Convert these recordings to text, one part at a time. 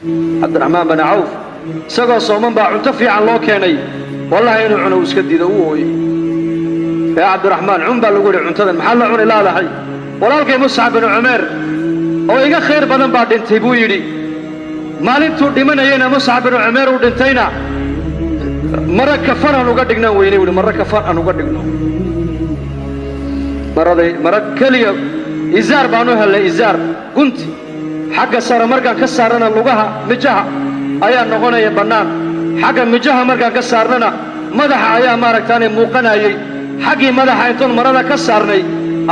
Cabdiraxmaan bin Cawf isagoo sooman baa cunto fiican loo keenay. Wallahi inuu cuno uu iska diido, uu ooyey. Ee Cabdiraxmaan, cun baa lagu yidhi cuntadan, maxaa la cuni laadahay? Walaalkay Muscab bin Cumeer oo iga khayr badan baa dhintay, buu yidhi. Maalintuu dhimanayayna, Muscab bin Cumeer uu dhintayna, mara kafan aan uga dhignaan weynay, wuhi. Mara kafan aan uga dhigno, maraday mara keliya izaar baan u hellay, izaar gunti xagga sare markaan ka saarnana lugaha mijaha ayaa noqonaya bannaan, xagga mijaha markaan ka saarnana madaxa ayaa maaragtaanay muuqanayey. Xaggii madaxa intoon marada ka saarnay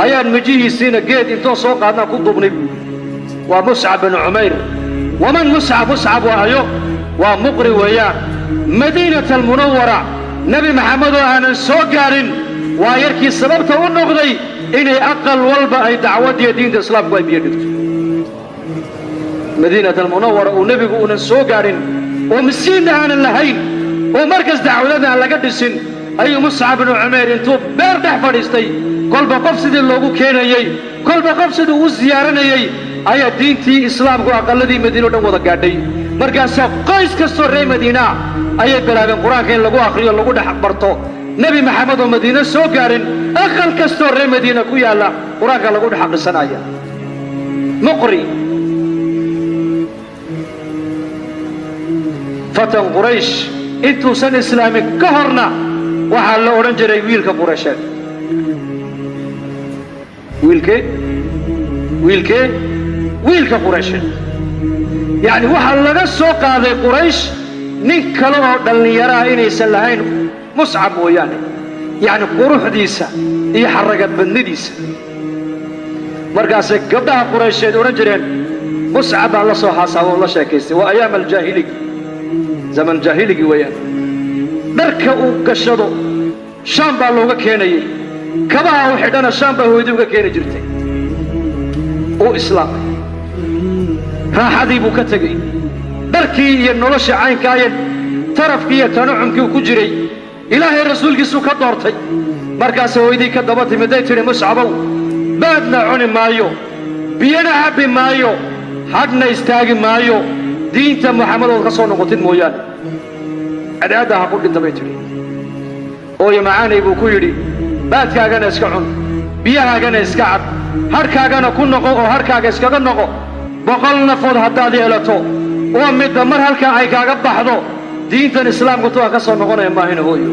ayaan mijihiisiina geed intoon soo qaadnaan ku duubnay, buu yidhi. Waa Muscab bin Cumayr. Waman Muscab? Muscab waa ayo? Waa muqri weeyaan. Madiinata Almunawara Nebi Maxamed oo aanan soo gaadhin waa yarkii sababta u noqday inay aqal walba ay dacwaddiiyo diinta Islaamku ay biyo dhigto. Madiinat Almunawara uu nebigu uunan soo gaadhin oo miskiinna aanan lahayn oo markas dacwadada aan laga dhisin ayuu Muscab binu Cumayr intuu beer dhex fadhiistay, kolba qof sidii loogu keenayey, kolba qof siduu u siyaaranayey, ayaa diintii Islaamku aqalladii Madiina o dhan wada gaadhay. Markaasaa qoys kastoo reer Madiinaa ayay bilaabeen Qur-aanka in lagu akhriyo, lagu dhex barto. Nebi Maxamed oo Madiine soo gaadhin, aqal kastoo reer Madiina ku yaalla Qur-aanka lagu dhex akhrisanaya. Muqri fatan Quraysh intuusan islaamin ka horna waxaa la odhan jiray wiilka Quraysheed. Wiilkee? Wiilkee? Wiilka Quraysheed. Yacni waxaa laga soo qaaday Quraysh nin kale oo dhallinyaraha inaysan lahayn Muscab mooyaane, yacni quruxdiisa iyo xarraga badnidiisa. Markaasay gabdhaha Quraysheed odhan jireen, Muscab baan la soo haasaaba oo la sheekaystay. Waa ayaam aljaahiligi, zaman jaahiligi weeyaan. Dharka uu gashado Shaam baa looga keenayey, kabaha u xidhana Shaam baa hooyadii uga keeni jirtay. Uu islaamay, raaxadii buu ka tegey, dharkii iyo nolosha caynkaa iyo tarafkii iyo tanucumkii uu ku jiray Ilaahay rasuulkiisuu ka doortay. Markaase hooyadii ka daba timiday, tidhi, Muscabow, baadna cuni maayo, biyana cabbi maayo, hadhna istaagi maayo diinta Muxamed ood ka soo noqotid mooyaane. Cadceadda ha ku dhinta, bay tidhi. Ooyo macaanay, buu ku yidhi, baadkaagana iska cun, biyahaagana iska cab, hadhkaagana ku noqo oo hadhkaaga iskaga noqo. 100 nafood haddaad yeelato oo midba mar halkaa ay kaaga baxdo, diintan Islaamku tuwaan ka soo noqonaya maahina, hooyo.